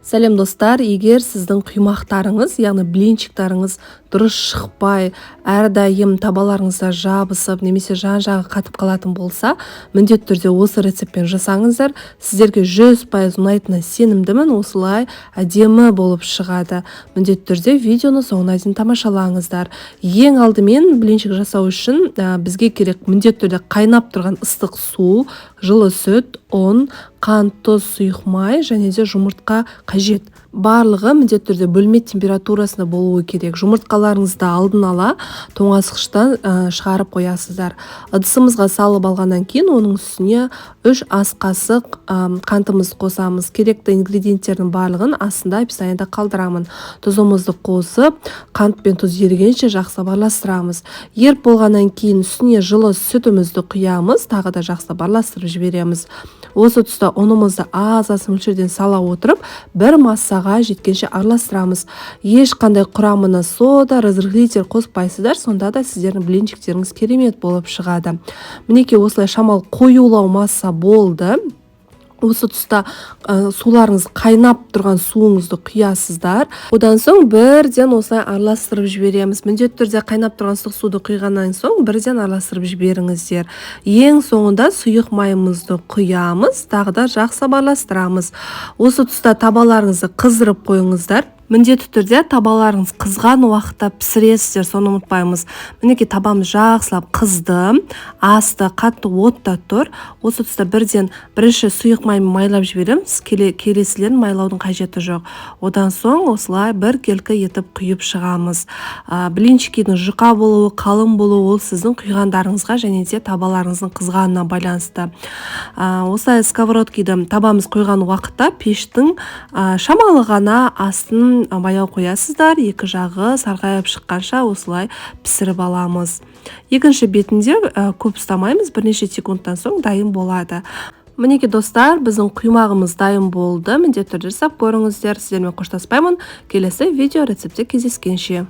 Сәлем, достар! Егер сіздің құймақтарыңыз, яғни блинчиктарыңыз дұрыс шықпай, әрдайым табаларыңызда жабысып немесе жан жағы қатып қалатын болса, міндетті түрде осы рецептпен жасаңыздар. Сіздерге 100% ұнайтынына сенімдімін. Осылай әдемі болып шығады. Міндетті түрде видеоны соңына дейін тамашалаңыздар. Ең алдымен блинчик жасау үшін бізге керек міндетті түрде қайнап тұрған ыстық су, жылы сүт, ұн, қант, тұз, сұйық май және де жұмыртқа қажет. Барлығы міндетті түрде бөлме температурасында болуы керек. Жұмыртқаларыңызды алдын ала тоңазытқыштан шығарып қоясыздар. Ыдысымызға салып алғаннан кейін оның үстіне 3 ас қасық қантымызды қосамыз. Керекті ингредиенттердің барлығын астында описаниеда қалдырамын. Тұзымызды қосып, қант пен тұз ерігенше жақсылап араластырамыз. Еріп болғаннан кейін үстіне жылы сүтімізді құямыз, тағы да жақсылап араластырып жібереміз. Осы тұста ұнымызды аз-аз мөлшерден сала отырып, бір массаға жеткенше араластырамыз. Ешқандай құрамына сода, разрыхлитель қоспайсыздар, сонда да сіздердің блинчиктеріңіз керемет болып шығады. Мінекей, осылай шамалы қоюлау масса болды. Осы тұста суларыңыз, қайнап тұрған суыңызды құясыздар. Одан соң бірден осылай араластырып жібереміз. Міндетті түрде қайнап тұрған ыстық суды құйғаннан соң бірден араластырып жіберіңіздер. Ең соңында сұйық майымызды құямыз, тағы да жақсылап араластырамыз. Осы тұста табаларыңызды қыздырып қойыңыздар. Міндетті түрде табаларыңыз қызған уақытта пісіресіздер, соны ұмытпаймыз. Мінекей, табамыз жақсылап қызды, асты қатты отта тұр. Осы тұста бірден бірінші сұйық маймен майлап жібереміз, келесілерін майлаудың қажеті жоқ. Одан соң осылай біркелкі етіп құйып шығамыз. Блинчикидің жұқа болуы, қалың болуы ол сіздің құйғандарыңызға және де табаларыңыздың қызғанына байланысты. Осылай сковородкиді табамыз құйған уақытта пештің шамалы ғана астын баяу қоясыздар. Екі жағы сарғайып шыққанша осылай пісіріп аламыз. Екінші бетінде көп ұстамаймыз, бірнеше секундтан соң дайын болады. Мінекей, достар, біздің құймағымыз дайын болды. Міндетті түрде жасап көріңіздер. Сіздермен қоштаспаймын, келесі видео рецептте кездескенше.